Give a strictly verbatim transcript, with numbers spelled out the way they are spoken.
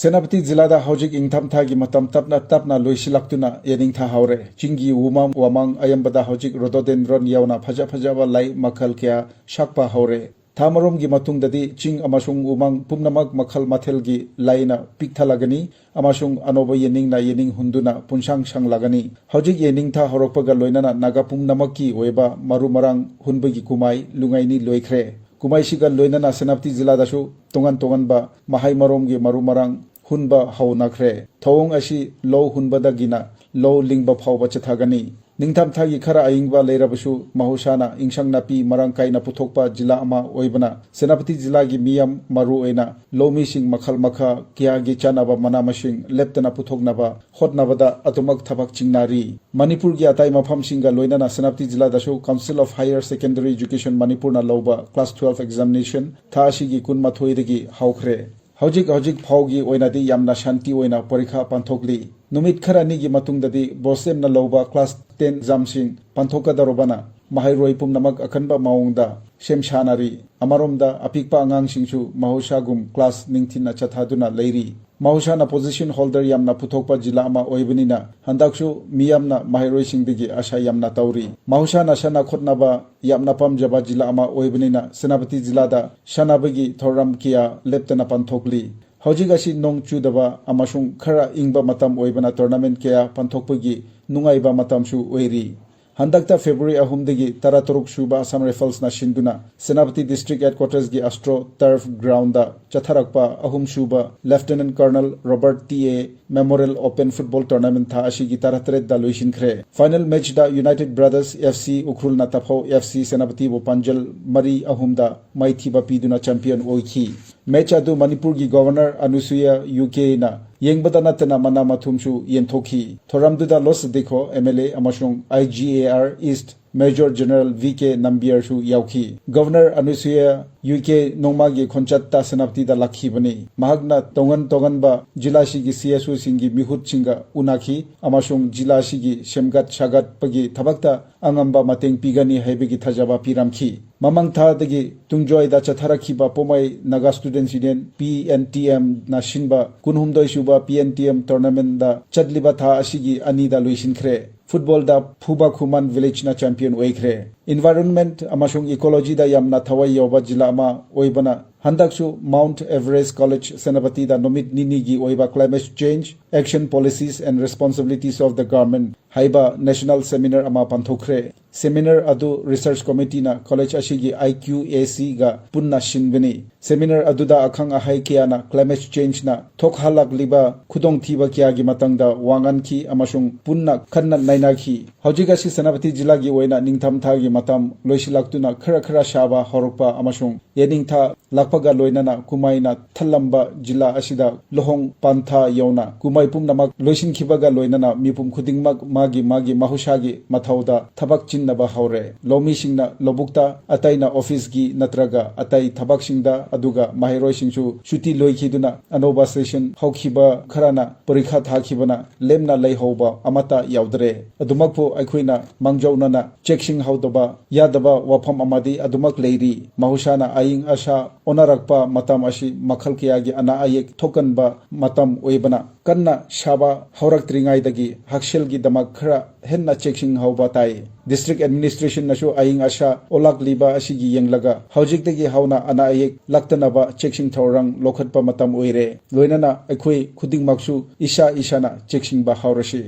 ꯁꯦꯅꯥꯄꯇꯤ ꯖꯤꯂꯥꯗ ꯍꯧꯖꯤꯛ ꯏꯪꯊꯝꯊꯥꯒꯤ ꯃꯇꯝ ꯇꯞꯅ ꯇꯞꯅ ꯂꯣꯏꯁꯤꯜꯂꯛꯇꯨꯅ ꯌꯦꯅꯤꯡꯊꯥ ꯍꯧꯔꯦ꯫ ꯆꯤꯡꯒꯤ ꯎꯃꯪ ꯋꯥꯃꯪ ꯑꯌꯥꯝꯕꯗ ꯍꯧꯖꯤꯛ rhododendron ꯌꯥꯎꯅ ꯐꯖ ꯐꯖꯕ ꯂꯩ ꯃꯈꯜ ꯀꯌꯥ ꯁꯥꯠꯄ ꯍꯧꯔꯦ꯫ ꯊꯥ ꯃꯔꯣꯝꯒꯤ ꯃꯇꯨꯡꯗꯗꯤ ꯆꯤꯡ ꯑꯃꯁꯨꯡ ꯎꯃꯪ ꯄꯨꯝꯅꯃꯛ ꯃꯈꯜ ꯃꯊꯦꯜꯒꯤ ꯂꯩꯅ ꯄꯤꯛ ꯊꯜꯂꯒꯅꯤ ꯑꯃꯁꯨꯡ ꯑꯅꯧꯕ ꯌꯦꯅꯤꯡꯅ ꯌꯦꯅꯤꯡ ꯍꯨꯟꯗꯨꯅ ꯄꯨꯟꯁꯥꯡ ꯁꯥꯡꯂꯒꯅꯤ꯫ ꯍꯧꯖꯤꯛ ꯌꯦꯅꯤꯡꯊꯥ ꯍꯧꯔꯛꯄꯒ ꯂꯣꯏꯅꯅ ꯅꯥꯒꯥ ꯄꯨꯝꯅꯃꯛꯀꯤ ꯑꯣꯏꯕ ꯃꯔꯨ ꯃꯔꯥꯡ ꯍꯨꯟꯕꯒꯤ ꯀꯨꯝꯍꯩ ꯂꯨꯉꯥꯏꯅꯤ ꯂꯣꯏꯈ꯭ꯔꯦ꯫ ꯀꯨꯝꯍꯩꯁꯤꯒ ꯂꯣꯏꯅꯅ ꯁꯦꯅꯥꯄꯇꯤ ꯖꯤꯂꯥꯗꯁꯨ ꯇꯣꯉꯥꯟ ꯇꯣꯉꯥꯟꯕ ꯃꯍꯩ ꯃꯔꯣꯡꯒꯤ ꯃꯔꯨ ꯃꯔꯥꯡ ꯍꯨꯟꯕ ꯍꯧꯅꯈ꯭ꯔꯦ꯫ ꯊꯧꯑꯣꯡ ꯑꯁꯤ ꯂꯧ ꯍꯨꯟꯕꯗꯒꯤꯅ ꯂꯧ ꯂꯤꯡꯕ ꯐꯥꯎꯕ ꯆꯠꯊꯒꯅꯤ꯫ ꯅꯤꯡꯊꯝꯊꯥꯒꯤ ꯈꯔ ꯑꯏꯪꯕ ꯂꯩꯔꯕꯁꯨ ꯃꯍꯧꯁꯥꯅ ꯏꯟꯁꯥꯡ ꯅꯥꯄꯤ ꯃꯔꯥꯡ ꯀꯥꯏꯅ ꯄꯨꯊꯣꯛꯄ ꯖꯤꯂꯥ ꯑꯃ ꯑꯣꯏꯕꯅ ꯁꯦꯅꯥꯄꯇꯤ ꯖꯤꯂꯥꯒꯤ ꯃꯤꯌꯥꯝ ꯃꯔꯨ ꯑꯣꯏꯅ ꯂꯧꯃꯤꯁꯤꯡ ꯃꯈꯜ ꯃꯈꯥ ꯀꯌꯥꯒꯤ ꯆꯥꯅꯕ ꯃꯅꯥ ꯃꯁꯤꯡ ꯂꯦꯞꯇꯅ ꯄꯨꯊꯣꯛꯅꯕ ꯍꯣꯠꯅꯕꯗ ꯑꯗꯨꯃꯛ ꯊꯕꯛ ꯆꯤꯡꯅꯔꯤ꯫ ꯃꯅꯤꯄꯨꯔꯒꯤ ꯑꯇꯩ ꯃꯐꯝꯁꯤꯡꯒ ꯂꯣꯏꯅꯅ Senapati ꯖꯤꯂꯥꯗꯁꯨ Council of Higher Secondary Education ꯃꯅꯤꯄꯨꯔꯅ ꯂꯧꯕ class twelve examination ꯊꯥ ꯑꯁꯤꯒꯤ ꯀꯨꯟꯃꯥꯊꯣꯏꯗꯒꯤ ꯍꯧꯈ꯭ꯔꯦ꯫ ꯍꯧꯖꯤꯛ ꯍꯧꯖꯤꯛ ꯐꯥꯎꯒꯤ ꯑꯣꯏꯅꯗꯤ ꯌꯥꯝꯅ ꯁꯥꯟꯇꯤ ꯑꯣꯏꯅ ꯄꯔꯤꯈꯥ ꯄꯥꯡꯊꯣꯛꯂꯤ꯫ ꯅꯨꯃꯤꯠ ꯈꯔꯅꯤꯒꯤ ꯃꯇꯨꯡꯗꯗꯤ ꯕꯣꯁꯦꯝꯅ ꯂꯧꯕ class ten examꯁꯤꯡ ꯄꯥꯡꯊꯣꯛꯀꯗꯧꯔꯕꯅ ꯃꯍꯩꯔꯣꯏ ꯄꯨꯝꯅꯃꯛ ꯑꯀꯟꯕ ꯃꯑꯣꯡꯗ ꯁꯦꯝ ꯁꯥꯅꯔꯤ꯫ ꯑꯃꯔꯣꯝꯗ ꯑꯄꯤꯛꯄ ꯑꯉꯥꯡꯁꯤꯡꯁꯨ ꯃꯍꯧꯁꯥꯒꯨꯝ class ꯅꯤꯡꯊꯤꯅ ꯆꯠꯊꯗꯨꯅ ꯂꯩꯔꯤ꯫ ꯃꯍꯧꯁꯥꯅ position holder ꯌꯥꯝꯅ ꯄꯨꯊꯣꯛꯄ ꯖꯤꯂꯥ ꯑꯃ ꯑꯣꯏꯕꯅꯤꯅ ꯍꯟꯗꯛꯁꯨ ꯃꯤꯌꯥꯝꯅ ꯃꯍꯩꯔꯣꯏꯁꯤꯡꯗꯒꯤ ꯑꯁꯥ ꯌꯥꯝꯅ ꯇꯧꯔꯤ꯫ ꯃꯍꯧꯁꯥꯅ ꯁꯥꯟꯅ ꯈꯣꯠꯅꯕ ꯌꯥꯝꯅ ꯄꯥꯝꯖꯕ ꯖꯤꯂꯥ ꯑꯃ ꯑꯣꯏꯕꯅꯤꯅ ꯁꯦꯅꯥꯄꯇꯤ ꯖꯤꯂꯥꯗ ꯁꯥꯟꯅꯕꯒꯤ ꯊꯧꯔꯝ ꯀꯌꯥ ꯂꯦꯞꯇꯅ ꯄꯥꯡꯊꯣꯛꯂꯤ꯫ ꯍꯧꯖꯤꯛ ꯑꯁꯤ ꯅꯣꯡ ꯆꯨꯗꯕ ꯑꯃꯁꯨꯡ ꯈꯔ ꯏꯪꯕ ꯃꯇꯝ ꯑꯣꯏꯕꯅ tournament ꯀꯌꯥ ꯄꯥꯡꯊꯣꯛꯄꯒꯤ ꯅꯨꯡꯉꯥꯏꯕ ꯃꯇꯝꯁꯨ ꯑꯣꯏꯔꯤ꯫ ꯍꯟꯗꯛꯇ February ꯑꯍꯨꯝꯗꯒꯤ ꯇꯔꯥꯇꯔꯨꯛ ꯁꯨꯕ Assam Riflesꯅ ꯁꯤꯟꯗꯨꯅ ꯁꯦꯅꯥꯄꯇꯤ District Headquartersꯀꯤ Astro Turf Groundꯗ ꯆꯠꯊꯔꯛꯄ ꯑꯍꯨꯝꯁꯨꯕ Lieutenant Colonel Robert T A Memorial Open Football Tournament ꯊꯥ ꯑꯁꯤꯒꯤ ꯇꯔꯥꯇꯔꯦꯠꯇ ꯂꯣꯏꯁꯤꯟꯈ꯭ꯔꯦ꯫ Final matchꯇ United Brothers F C ꯎꯈ꯭ꯔꯨꯜꯅ ꯇꯐꯧ F C ꯁꯦꯅꯥꯄꯇꯤꯕꯨ ꯄꯥꯟꯖꯜ ꯃꯔꯤ ꯑꯍꯨꯝꯗ ꯃꯥꯏꯊꯤꯕ ꯄꯤꯗꯨꯅ champion ꯑꯣꯏꯈꯤ꯫ Match ꯑꯗꯨ ꯃꯅꯤꯄꯨꯔꯒꯤ Governor ꯑꯅꯨꯁꯨꯌꯥ ꯌꯨ ꯀꯦꯅ ꯌꯦꯡꯕꯗ ꯅꯠꯇꯅ ꯃꯅꯥ ꯃꯊꯨꯝꯁꯨ ꯌꯦꯟꯊꯣꯛꯈꯤ꯫ ꯊꯧꯔꯝꯗꯨꯗ ꯂꯣꯁ ꯗꯤꯈꯣ, M L A ꯑꯃꯁꯨꯡ I G A R East Major General V K ꯅꯝꯕꯤꯌꯔꯁꯨ ꯌꯥꯎꯈꯤ꯫ ꯒꯚꯔꯅꯔ ꯑꯅꯨꯁꯨꯌꯥ ꯌꯨ ꯀꯦ ꯅꯣꯡꯃꯒꯤ ꯈꯣꯟꯆꯠꯇ ꯁꯦꯅꯥꯄꯇꯤꯗ ꯂꯥꯛꯈꯤꯕꯅꯤ꯫ ꯃꯍꯥꯛꯅ ꯇꯣꯉꯥꯟ ꯇꯣꯉꯥꯟꯕ ꯖꯤꯂꯥꯁꯤꯒꯤ C S Oꯁꯤꯡꯒꯤ ꯃꯤꯍꯨꯠꯁꯤꯡꯒ ꯎꯅꯈꯤ ꯑꯃꯁꯨꯡ ꯖꯤꯂꯥꯁꯤꯒꯤ ꯁꯦꯝꯒꯠ ꯁꯥꯒꯠꯄꯒꯤ ꯊꯕꯛꯇ ꯑꯉꯝꯕ ꯃꯇꯦꯡ ꯄꯤꯒꯅꯤ ꯍꯥꯏꯕꯒꯤ ꯊꯥꯖꯕ ꯄꯤꯔꯝꯈꯤ꯫ ꯃꯃꯥꯡ ꯊꯥꯗꯒꯤ ꯇꯨꯡꯖꯣꯏꯗ ꯆꯠꯊꯔꯛꯈꯤꯕ Poumai Naga students union, P N T M ꯅ ꯁꯤꯟꯕ ꯀꯨꯟꯍꯨꯝꯗꯣꯏ ꯁꯨꯕ P N T M tournament ꯗ ꯆꯠꯂꯤꯕ ꯊꯥ ꯑꯁꯤꯒꯤ ꯑꯅꯤꯗ ꯂꯣꯏꯁꯤꯟꯈ꯭ꯔꯦ꯫ ꯐꯨꯠꯕꯣꯜꯗ ꯐꯨꯕꯥ ꯈꯨꯃꯟ ꯚꯤꯂꯦꯖꯅ ꯆꯦꯝꯄꯤꯌꯟ ꯑꯣꯏꯈ꯭ꯔꯦ꯫ Environment ꯑꯃꯁꯨꯡ ecology ꯗ ꯌꯥꯝꯅ ꯊꯋꯥꯏ ꯌꯥꯎꯕ ꯖꯤꯂꯥ ꯑꯃ ꯑꯣꯏꯕꯅ ꯍꯟꯗꯛꯁꯨ Mount Everest College ꯁꯦꯅꯥꯄꯇꯤꯗ ꯅꯨꯃꯤꯠ ꯅꯤꯅꯤꯒꯤ ꯑꯣꯏꯕ Climate Change, Action Policies and Responsibilities of the Government ꯍꯥꯏꯕ national seminar ꯑꯃ ꯄꯥꯡꯊꯣꯛꯈ꯭ꯔꯦ꯫ Seminar ꯑꯗꯨ research committee ꯅ college ꯑꯁꯤꯒꯤ I Q A C ꯒ ꯄꯨꯟꯅ ꯁꯤꯟꯕꯅꯤ꯫ Seminar ꯑꯗꯨꯗ ꯑꯈꯪ ꯑꯍꯩ ꯀꯌꯥꯅ climate change ꯅ ꯊꯣꯛꯍꯜꯂꯛꯂꯤꯕ ꯈꯨꯗꯣꯡꯊꯤꯕ ꯀꯌꯥꯒꯤ ꯃꯇꯥꯡꯗ ꯋꯥ ꯉꯥꯡꯈꯤ ꯑꯃꯁꯨꯡ ꯄꯨꯟꯅ ꯈꯟꯅ ꯅꯩꯅꯈꯤ꯫ ꯍꯧꯖꯤꯛ ꯑꯁꯤ ꯁꯦꯅꯥꯄꯇꯤ ꯖꯤꯂꯥꯒꯤ ꯑꯣꯏꯅ ꯅꯤꯡꯊꯝꯊꯥꯒꯤ ꯃꯇꯝ ꯂꯣꯏꯁꯤꯜꯂꯛꯇꯨꯅ ꯈꯔ ꯈꯔ ꯁꯥꯕ ꯍꯧꯔꯛꯄ ꯑꯃꯁꯨꯡ ꯌꯦꯅꯤꯡꯊꯥ ꯂꯥꯛꯄꯒ ꯂꯣꯏꯅꯅ ꯀꯨꯝꯍꯩꯅ ꯊꯜꯂꯝꯕ ꯖꯤꯂꯥ ꯑꯁꯤꯗ ꯂꯨꯍꯣꯡ ꯄꯟꯊꯥ ꯌꯧꯅ ꯀꯨꯝꯍꯩ ꯄꯨꯝꯅꯃꯛ ꯂꯣꯏꯁꯤꯟꯈꯤꯕꯒ ꯂꯣꯏꯅꯅ ꯃꯤꯄꯨꯝ ꯈꯨꯗꯤꯡꯃꯛ ꯃꯥꯒꯤ ꯃꯥꯒꯤ ꯃꯍꯧꯁꯥꯒꯤ ꯃꯊꯧꯗ ꯊꯕꯛ ꯆꯤꯟꯅꯕ ꯍꯧꯔꯦ꯫ ꯂꯧꯃꯤꯁꯤꯡꯅ ꯂꯧꯕꯨꯛꯇ, ꯑꯇꯩꯅ office ꯀꯤ ꯅꯠꯇ꯭ꯔꯒ ꯑꯇꯩ ꯊꯕꯛꯁꯤꯡꯗ, ꯑꯗꯨꯒ ꯃꯍꯩꯔꯣꯏꯁꯤꯡꯁꯨ ꯁꯨꯇꯤ ꯂꯣꯏꯈꯤꯗꯨꯅ ꯑꯅꯧꯕ session ꯍꯧꯈꯤꯕ, ꯈꯔꯅ ꯄꯔꯤꯈꯥ ꯊꯥꯈꯤꯕꯅ ꯂꯦꯝꯅ ꯂꯩꯍꯧꯕ ꯑꯃꯠꯇ ꯌꯥꯎꯗ꯭ꯔꯦ꯫ ꯑꯗꯨꯃꯛꯄꯨ ꯑꯩꯈꯣꯏꯅ ꯃꯥꯡꯖꯧꯅꯅ ꯆꯦꯛꯁꯤꯟꯍꯧꯗꯕ ꯌꯥꯗꯕ ꯋꯥꯐꯝ ꯑꯃꯗꯤ ꯑꯗꯨꯃꯛ ꯂꯩꯔꯤ꯫ ꯃꯍꯧꯁꯥꯅ ꯑꯏꯪ ꯑꯁꯥ ꯑꯣꯟꯅꯔꯛꯄ ꯃꯇꯝ ꯑꯁꯤ ꯃꯈꯜ ꯀꯌꯥꯒꯤ ꯑꯅꯥ ꯑꯌꯦꯛ ꯊꯣꯛꯀꯟꯕ ꯃꯇꯝ ꯑꯣꯏꯕꯅ, ꯀꯟꯅ ꯁꯥꯕ ꯍꯧꯔꯛꯇ꯭ꯔꯤꯉꯩꯗꯒꯤ ꯍꯛꯁꯦꯜꯒꯤꯗꯃꯛ ꯈꯔ ꯍꯦꯟꯅ ꯆꯦꯛꯁꯤꯟꯍꯧꯕ ꯇꯥꯏ꯫ District administration ꯅꯁꯨ ꯑꯏꯪ ꯑꯁꯥ ꯑꯣꯜꯂꯛꯂꯤꯕ ꯑꯁꯤꯒꯤ ꯌꯦꯡꯂꯒ ꯍꯧꯖꯤꯛꯇꯒꯤ ꯍꯧꯅ ꯑꯅꯥ ꯑꯌꯦꯛ ꯂꯥꯛꯇꯅꯕ ꯆꯦꯛꯁꯤꯟ ꯊꯧꯔꯥꯡ ꯂꯧꯈꯠꯄ ꯃꯇꯝ ꯑꯣꯏꯔꯦ꯫ ꯂꯣꯏꯅꯅ ꯑꯩꯈꯣꯏ ꯈꯨꯗꯤꯡꯃꯛꯁꯨ ꯏꯁꯥ ꯏꯁꯥꯅ ꯆꯦꯛꯁꯤꯟꯕ ꯍꯧꯔꯁꯤ꯫